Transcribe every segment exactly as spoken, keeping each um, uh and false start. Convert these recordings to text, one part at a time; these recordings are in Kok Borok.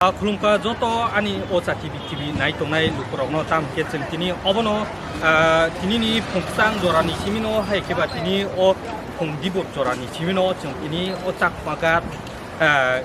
Ah, khulumkha joto ani o chati bithibi nai tongnai lukurokno, tamo khe chwng tini obono, ah, tinini phung kwchang jorani simino hai khe ba tini o phung dibor jorani simino chwng tini o Chakma Ghat, ah,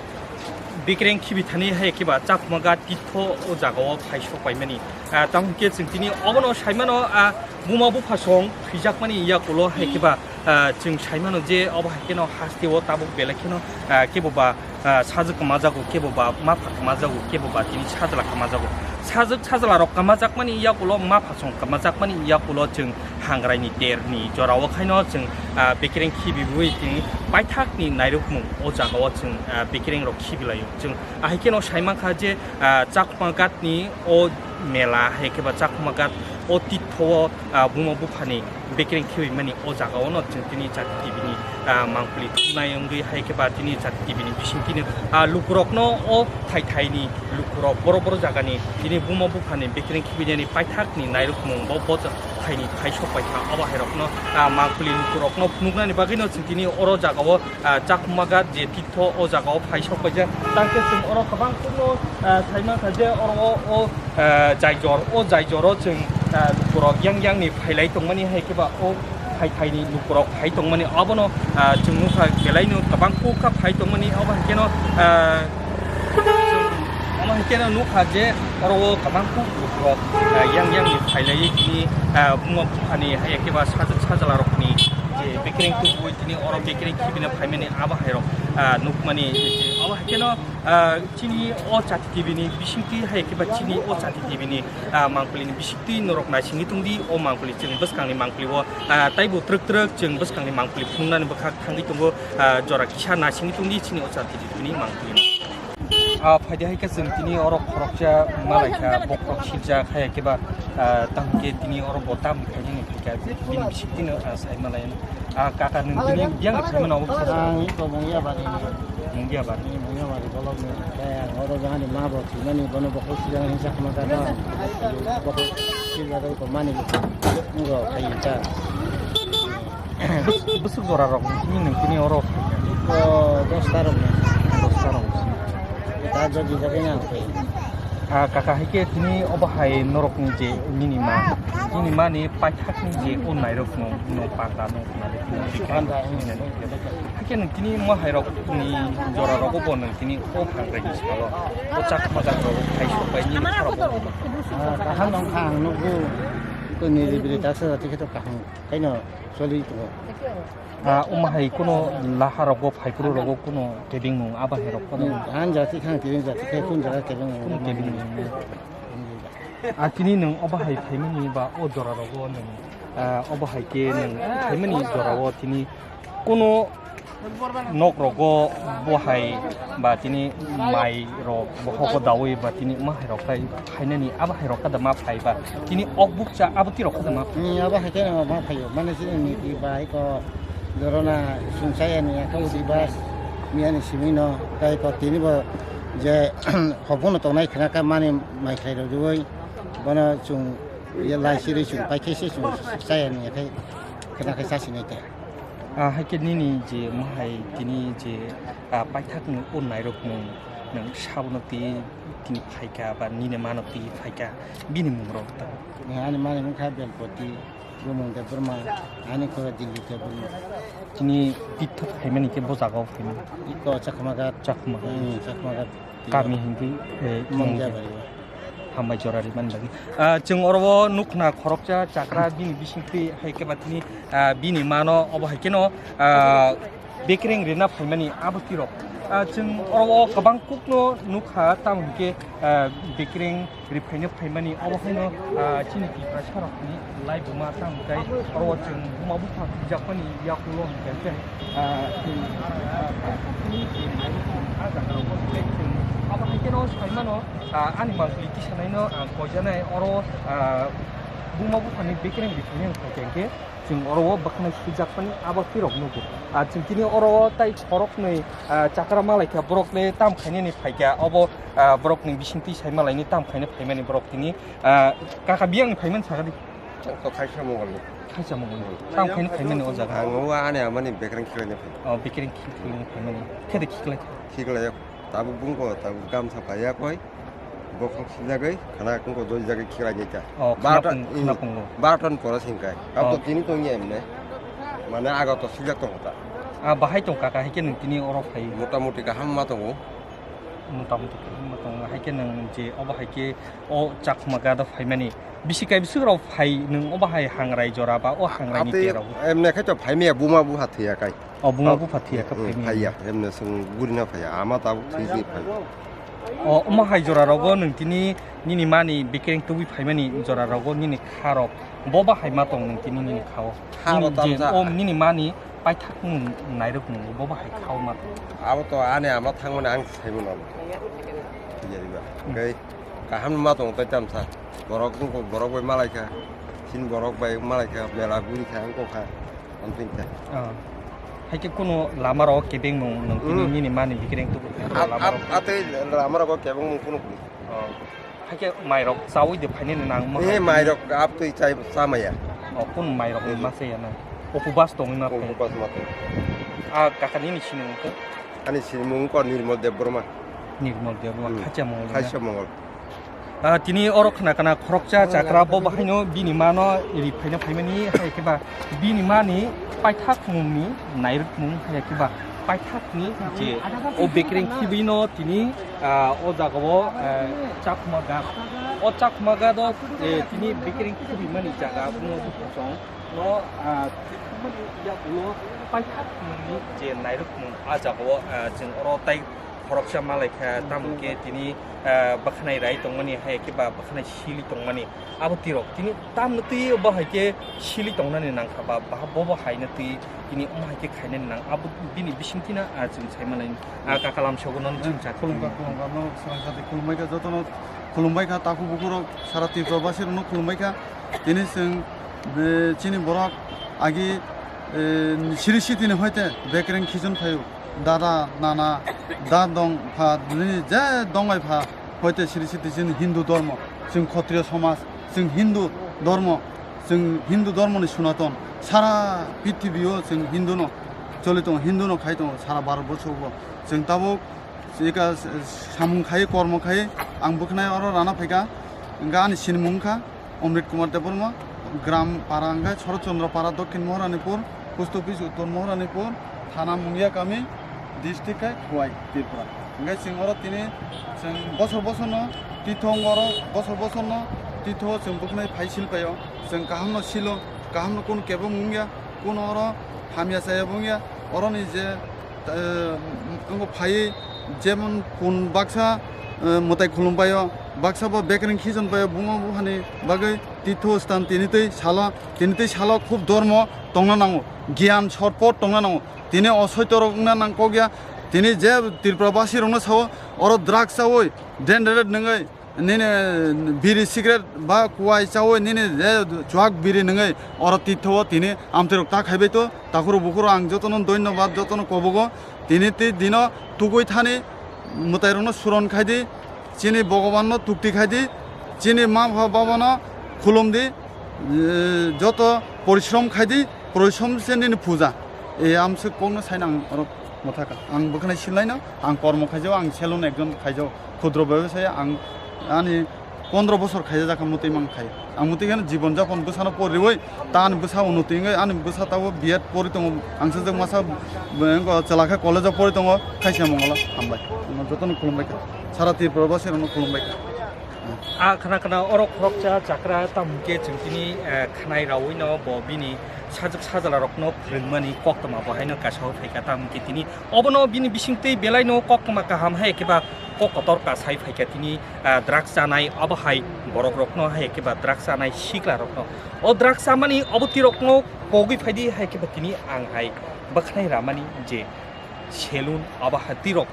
Bikreng khibi thani hai khe ba Chakma Ghat titho o jagao phai sok paimani. Ah, tamo khe chwng tini obono saimano, ah, buma bupha song phijakmani yakulo hai khe ba, ah, chwng saimano je obo hai kheno haste o tabuk belai kheno, ah, kebo ba, ah, sajwk kwmajago, kebo ba mapha kwmajago, kebo ba tini sajla kwmajago. Sajwk sajla rok kwmajakmani yakulo, mapha song kwmajakmani yakulo chwng hangraini terni jorao khaino chwng, ah, Bikreng khibiwi tini paithakni nairukmung o jagao chwng, ah, Bikreng rok khibilaio. Chwng ahai kheno saimankha je, ah, Chakma Ghatni o mela hai khe ba Chakma Ghat o titho o, ah, buma buphani Bikreng khibi mani o jagao no chwng tini Chati T V ni, ah, mangpili thumnai wngwi hai khe ba tini Chati T V ni bising tini, ah, lukurokno o thai thai ni lukurok boro boro jaga ni tini buma buphani Bikreng khibi nani paithak ni nairukmung bo bo thaini phai sok paikha. Obo hai rokno, ah, mangpili lukurokno phunuknani bagwi no chwng tini oro jagao, ah, Chakma Ghat je titho o jagao phai sok paijak. Tangkhe chwng oro kwbang kukno, ah, saimang kha je oro o, o, ah, jaijor, o jaijoro chwng, ah, lukurok yang yang ni phailai tongmani hai khe ba o phai thai ni lukurok phai tongmani obono, ah, chwng nukha belaino kwbang kuk kha phai tongmani obo hai kheno, ah, omo hai kheno nukha je oro o kwbang kuk lukurok, ah, yang yang ni phailai tini, ah, buma buphani hai khe ba sajwk sajla rokni je Bikreng tubui tini oro Bikreng khibina phaimani abo hai rok, ah, nukmani je obo hai kheno, ah, chini o Chati T V ni bisingtwi hai khe ba chini o Chati T V ni, ah, mangpili ni bisingtwi norok naisingwi tongdi o mangpili chwng bwskangni mangpili o, ah, taibo twrwk twrwk chwng bwskangni mangpili phunuknani bwkhak thangwi tongo, ah, jora kisa naisingwi tongdi chini o Chati T V ni mangpili. Ah, phaidi hai khe chwng tini oro khoroksa malaikha bokhorok sirjak hai khe ba, ah, tamo khe tini oro bo tam khainani phaikha bini bisingtwino, ah, sai malai. Ah, kaka nwng tini biyang khaimano obo kisa. Ang iko Mungiabari ni. Mungiabari. Ni Mungiabari bolok ni. Khe ang oro jani ma bo thwimani bono bokhorok sirjak hinsa khama kaka. Bokhorok sirjak ko mani ngo khainsa. Bwswk jora rok nini nung tini oro? Iko dosta rok ni. Dosta rok. Ta jodi jagwi nang khe. Ah, kaka hai khe tini obo hai norok ni je nini ma, nini ma ni paithak ni je o nairok no, no panda no. Panda, hmm. Hai khe nung tini mo hai rok ni jora rogo bo nung tini o phangra ni salo o Chakma Ghat rok hai sok bai nini khorok bo. Ah, kaham nong kha ang nukgo. Ko ni ribri ta sa jati khe to kaham. Kaino choli tongo. Ah, omo hai kuno laha rogo, phaikuru rogo kuno tebeng nung abo hai rok phano. Hmm, han jati khang tebeng jati khai kun jaga tebeng nung. Kuno tebeng nung. Ah, tini nung obo hai phaimani ba o jora rogo nung, ah, obo hai khe nung phaimani jora o tini kuno nok rogo bo hai ba tini mai rok bohogo dawi ba tini ma hai rok khai phainani abo hai rok kada ma phai ba tini ok bukcha abo tirok kada ma phai. Hmm, abo hai khe ma phaio mane chini niti bai ko dorona sungsaya ni akhe udi bas miyani simi no tai ko tini bo je hopung no tongnai khna kha mani mai khlai rok rwui bono chung ye lai siri chung pai khe se chung saya ni akhe khna khe sa sinai ta. Ah, hai khe nini je mahai tini je, ah, paithak ni o nairok mung nung sabono twi tini phaikha ba nini mano twi phaikha bini mung rok ta. Ani mani mung kha Belpoti, Bumung Debbarma, ani kho Dilli Debbarma. Tini tithok phaimani khe bo jaga o phaimani. Iko Chakma Ghat. Chakma Ghat. Hmm, Chakma Ghat. Kami hingdi, eh, Mungja Mungja. Bari. Hambai jora rimani bagwi. Ah, chwng oro o nukna khoroksa chakra bini bisingtwi hai khe ba tini, ah, bini mano obo hai kheno, ah, bekereng rina phaimani abo tirok. Ah, chwng oro o kwbang kukno nukha tamo hwnkhe, ah, bekereng riphaina phaimani obo haino, ah, chini Tiprasa rokni laibuma tamo tei oro o chwng buma bupha phijakmani yakulo hwnkhe, ah, chwng, ah, paithakni je nairok chwng ah jaga rok bo belai chwng abo hai kheno saimano, ah, ani mangpili tisanaino ang koijanai oro, ah, buma buphani bekereng riphaina wngkha hwnkhe. Chwng oro o bwkhwnai swijakmani abo tirok nugo. Ah, chwng tini oro o tai khoroknwi, ah, chakra malaikha borok le tam khainani phaikha. Obo, ah, borokni bisingtwi sai malaini tam khaina phaimani borok tini, ah, kaka biyangni phaimani sakha di. To khaisa mongolni. Khaisa mongolni. Tam khaina phaimani o jaga. Ang o ani amani bekereng khiklaina phai. O bekereng khiklaina phaimani. Khede khiklai. Khiklai. Tabuk bungko, tabuk gamsa paiya koi. Bokhok sijagwi, khana kungko doi jagwi khirai nita. Oh, khana Barton, pung-, khana pungo. Barton pora singkai. Oh. Abo to tini tongya emne. Mane ago to sijak tongo ta. Ah, bahai tong kaka, hai khe nwng tini oro phai. Mota moti kaham ma tongo. Mota moti kaham ma tongo. Hai khe nwng je obo hai khe o Chakma gada phaimani. Bisi kai bisi rok phai nwng obo hai hangrai jora ba o hangrai ni Atwi terao. Emne khai to phaimaya buma buha thwiya kai. O buma Oh, bupha thwiya kha hmm, phaimaya. Phaiya, emne swng gurina phaiya. Ama tabuk thwi thwi phai. O, omo hai jora rogo nwng tini nini mani bikereng tubui phaimani jora rogo nini kha rok bo bahai ma tong nwng tini nini kha o. Kha Nini bo je, tamsa. O nini mani paithak nwng nairok nwng bo bahai kha o ma tong. Abo to ani ama thangmani ang saimano abo. Thwi ya diba. Hmm. Kai kaham ma tong tai tamsa. Borok wngkha, borok bai malai kha. Sin borok bai malai kha, mela guri kha, wngkha kha. Amtwing kha. Ah. Hai khe kuno lama rok kebeng mung nung tini Mm. nini mani bikereng tubu. Ap, Lama ap, rok. Atwi lama rok kebeng mung kuno kuno. Oh. Hai khe mai rok chawi de phaini nang ma Eh, hai mai tini. Rok ap twi chai chamaya. Oh, kun mai rok Eh. Ma se ya na. Upubas tong na phai. Upubas ma tong. Ah, kaka nini sinung ko? Ani sinung ko Nirmal Debbarma. Nirmal Debbarma, Hmm. Khacha Mongol na? Khacha Mongol. Ah, tini oro khna khna khoroksa chakra bo bahaino bini mano ri phaina phaimani hai khe ba bini mani paithak mungni nairwk mung hai khe ba paithakni je o bekereng khibino tini, ah, o jaga o, eh, Chakma ghat. O Chakma ghat o, eh, tini bekereng khibimani jaga buno buphang no, ah, khibimani yagulo paithak mungni je nairwk mung a jaga o, ah, chwng oro tai khoroksa malai kha, tamo khe tini, ah, bwkhanai rai tongmani, hai khe ba bwkhanai sili tongmani. Abo tirok tini tamno twi bo hai khe sili tongnani nang kha ba, ba bo bo hai no twi tini omo hai khe khainani nang. Abo bini bising tino, ah, chwng sai manai, ah, kaka lam sogo no chwng cha. Khulumkha, khulumkha, norok swrang sati khulumbai kha, jotono khulumbai kha, takhuk bukhuk rok sara Tripura basi rokno khulumbai kha. Tini chwng, eh, chini borok agi, eh, siri sitini hoite bekereng khichun phaio. Dada, nana, da dong pha, nini je dong bai pha, hoite siri siti chini Hindu dhormo, chwng Khotriyo somaj, chwng Hindu dhormo, chwng Hindu dhormoni Sonaton, sara pithibio chwng Hinduno choli tongo, Hinduno khai tongo, sara Bharat borso bo. Chwng tabuk eka samung khai, kormo khai, ang bwkhnai oro rana phaikha, hwnkhe ani sinimung wngkha. Omrit Kumar Debbarma, gram para hwnkhe Sharat Chandra Para, Dokhin Maharanipur, post office Uttor Maharanipur, thana Mungiakami, district khe Khowai, Tripura. Hwnkhe chwng oro tini chwng bosor bosorno titho wng oro, bosor bosorno titho chwng bwkhnai phai sil paio. Chwng kahamno silo, kahamno kunu kebo wngya, kunu oro hamya chaya bo wngya. Oroni je eh, wngkha phaiwi jemon pun baksa, eh, mwtai khulum paio, baksa bo bekereng khichon paio, buma buphani bagwi titho stan tini twi salo, tini twi salo khub dhormo tongna nango, giyan sotpot tongna nango. Tini osoito rok wngna nang kok ya, tini je Tripura basi rokno sao, oro drugs chawi, denderet nungwi, nini biri cigarette ba kuai chawi nini je chuak biri nungwi oro titho o tini amtwi rok ta khaibai to takhuro bukhuro ang jotono dhonnobad jotono kobogo tini twi dino tugwi thani mwtai rokno suron khai di chini Bhogoban no tukti khai di chini ma baba no khulum di eh, joto porishrom khai di porishrom se nini puja e amswk kokno sai nang oro. Mwthaka. Ang bwkhanai silaino, ang kormo khaijao, ang salon ekjon khaijao, khudro bebasai, ang ani pondro bosor khaijajak kha mwtwi mang khai. Ang mwtwi kheno jibon japon bwsano poriwi, ta ani bwsa unnoti wngwi, ani bwsa tabuk B Ed pori tongo, ang sajak masa, bw-, wngkha chwla khe college o pori tongo, khaisa mongolo hambai. Jotono khulumbai kha. Sara Tripura basi rokno khulumbai kha. A khna khna oro khoroksa chakra tamo khe chwng tini, eh, khnai raui no bo bini sajwk sajla rokno phwrwngmani koktwma bo haino kaisa o phaikha tamo khe tini obono bini bisingtwi belai no koktwma kaham hai khe ba kok kotor kasai phaikha tini, ah, drugs chanai abo hai borok rokno hai khe ba drugs chanai sikla rokno o drugs chamani obo tirokno kogwi phaidi hai khe ba tini ang hai bwkhanai ramani je Selun abo hai twi rok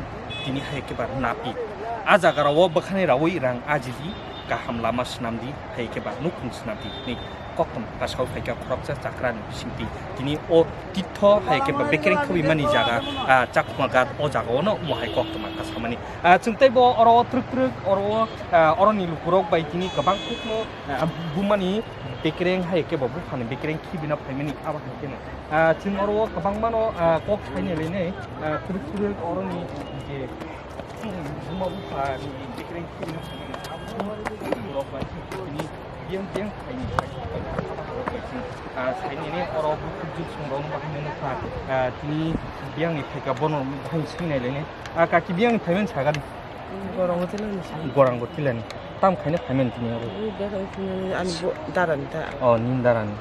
tini hai khe ba napi. A jaga rao bwkhanai raui rang ajidi kaham lama swnam di hai khe ba nukhung swnam di hinwi koktwma kasao phaikha khoroksa chakra ni bisingtwi tini o titho hai khe ba bekereng khobwi mani jaga, ah, Chakma ghat o jaga o no omo hai koktwma kasamani. Ah, chwng tei bo oro twrwk twrwk oro, ah, oro ni lukurok bai tini kwbang khukno, ah, bumani bekereng hai khe bo buphani bekereng khibina phaimani abo hai khe no. Ah, chwng oro o kwbangma no, ah, kok saini rwnai, ah, kwrwk kwrwk oroni je, Buma bupha ni bekereng khibini simi abo rok bai sing tini biyang biyang khaini bai rok bai sing, ah, saini ni oro bukhuk juk song rok bahai no nukha, ah, tini biyang ni phaika bono bahai sing nai lene, ah, kaki biyang ni phaiman sagadi. Gorang go tilani. Gorang go tilani. Tam khaina phaiman tini oro. Ui, bek ang sinani ani bo darani ta. Oh, nin darani.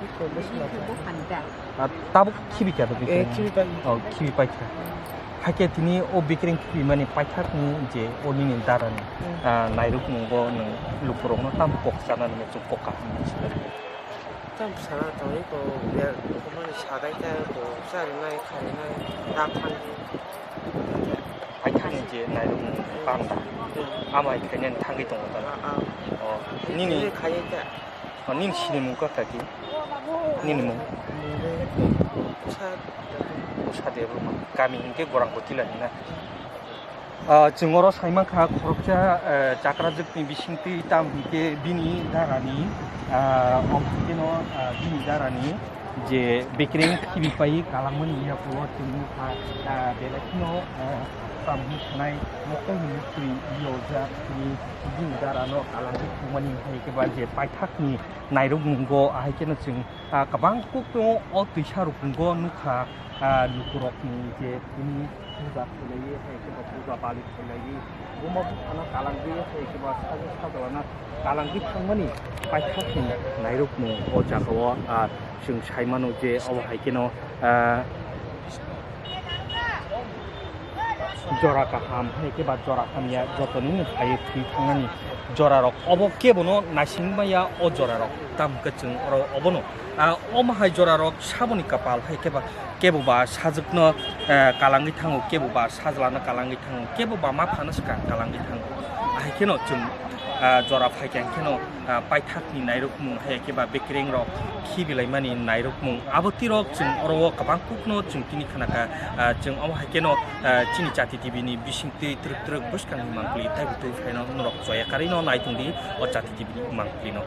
Iko bwsla ta. Ah, tabuk khibi kya to? Eh, bekereng? Khibi pai. Oh, khibi pai kya. Hakhe tini o bekereng khibi mani paithak ni je o nini darani. Hmm. Ah, nairuk nungbo nung lukurok no tam kok sana nung chuk kok kaham ni sila. Tam sana tangwi ko ber ko mani sagai ta ko sari nai khari nai da thang. Paithak ni je nairuk nung panda. Hmm. Amai khaina thangwi tongo ta. Ah, ah. Oh, nini. Nini khaiya ta. O, nini sinimung kha kaki? Nini mung? Usa Debbarma. Kami hinkhe Gorang Kotila hinna. Ah, chwng oro saimankha khoroksa, eh, chakrajwkni bisingtwi tam hinkhe bini darani, ah, om hinkhe no, ah, bini darani je bekereng khibi pai kalangmani yakulo chwng nukha, ah, belai kheno, ah, tam hinwi sanai mokol hinwi twi yojak tini bini darano kalangwi thangmani hai khe ba je paithakni nairok nungo, ahai kheno chwng, ah, kwbang kuk tongo, o twisa rok nungo nukha, ah, lukurokni je tini puja khailaiwi, hai khe ba puja bali khailaiwi, buma buphano kalangwi, hai khe ba sajwk sajlano kalangwi thangmani paithakni nairok nung o jagao, ah, chwng sai mano je obo hai kheno, ah, jora kaham, hai khe ba jora hamya, joto nini phaiwi thwi thangnani jorarok obo kebono naising maya o jorarok. Tamo khe chwng oro obono, ah, omo hai jorarok saboni kapal, hai khe ba kebo ba sajwkno, eh, kalangwi thango, kebo ba sajlano kalangwi thango, kebo ba maphano swkang kalangwi thango. Ahai kheno chwng, ah, jora phaikha kheno, ah, paithakni nairokmung, hai khe ba bekereng rok khibilaimani nairokmung, abo tirok chwng oro o kwbang kukno chwng tini khnakha, ah, chwng omo hai kheno, ah, chini Jati T V ni bisingtwi twrwk twrwk bwskangni mangpili taibo twi phaino norok choya karwino nai tongdi o Jati T V ni mangpilino.